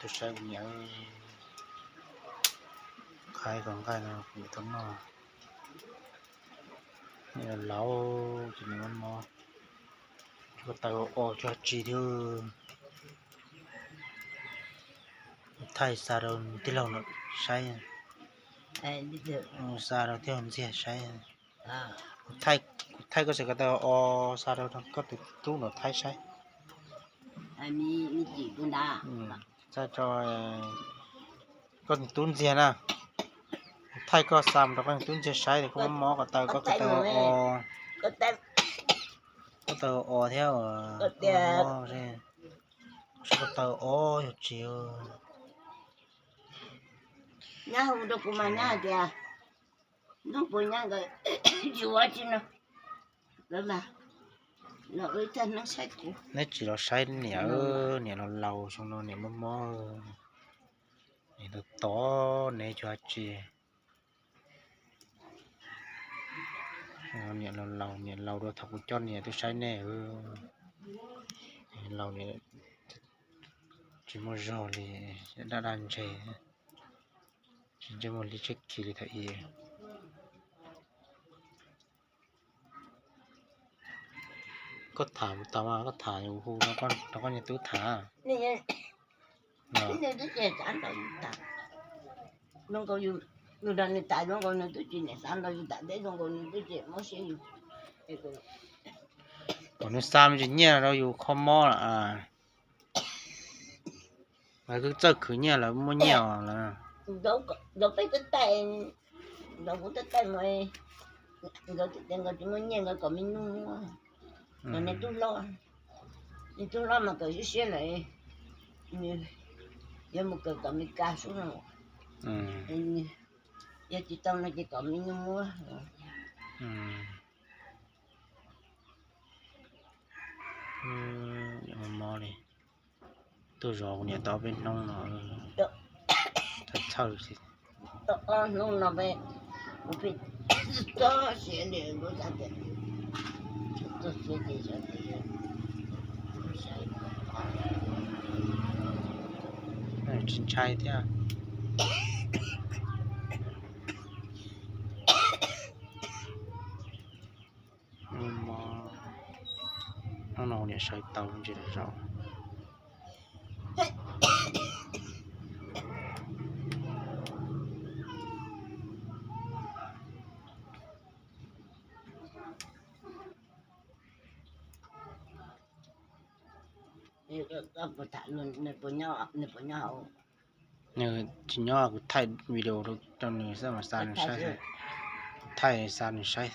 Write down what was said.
Tus saib kuv niam, qhaib kom nqaij no kuv niam tau noj. Niam laus ces nws mob mob, ko taw o tsis tau tsis thiab. Thaij xa rau tij laug saib, xa rau tij laug ntxiag saib. Kuv thaij koj xav ko taw o xa rau koj tus tub nram Thaib saib. Xa rau koj tus tub ntxiag na. Kuv thaij koj xa mus rau koj tus tub ntxiag saib tias koj mob mob ko taw, koj ko taw o, ko taw o thiab. Ko taw o yog tsis. Nyab hu rau kuv mas nyab hais tias nub puas nyab nkawd tsis ua tsi no. Neb tsis los saib niam, niam los laus xyoo no niam mob mob, niam tau tod neb tsis ua tsi. Niam los laus, niam laus dua thaum kuv coj niam tuaj saib nej. Laus niam tsis muaj zog li, daj daj ntseg, tsis ntsej muag li tsheb kis li thaum i. Koj tham kuv tau mas, koj tham kuv hu rau koj niag tub tham. Nws twb tsis xav nrog yus tham, zoo nkaus yus nrog nws tham zoo nkaus nws twb tsis niam xav nrog yus tham thiab zoo nkaus nws twb tsis muab siab yus. Kom nws xa me ntsis nyiaj rau yus kho mob lawm. Lawv twb txawj khwv nyiaj, lawv muaj nyiaj os lawm. Nrog peb twb taij, nrog kuv twb taij mas nkawd tias nkawd tsis muaj nyiaj nkawd kom me nyuam muab. Mas nws tub hlob, nws tub hlob mas kawm siab siab lawm, yuav mus kawm kom Meskas xwb no. Yog tsis tau no ces kom me nyuam muab. Mob li, tuaj zov kuv niam tau ob peb hnub no, txhawj txhawj. Ob hnub no kuv pheej txog siav li lub xav tias, txog siav ces xav tias tsis ntshai thiab. Hnub no niam sawv tau ntsis los zaum. Nws tsis nyob, kuv thaij video rau nws xwb mas xa nws saib. Kuv thaij xa nws saib.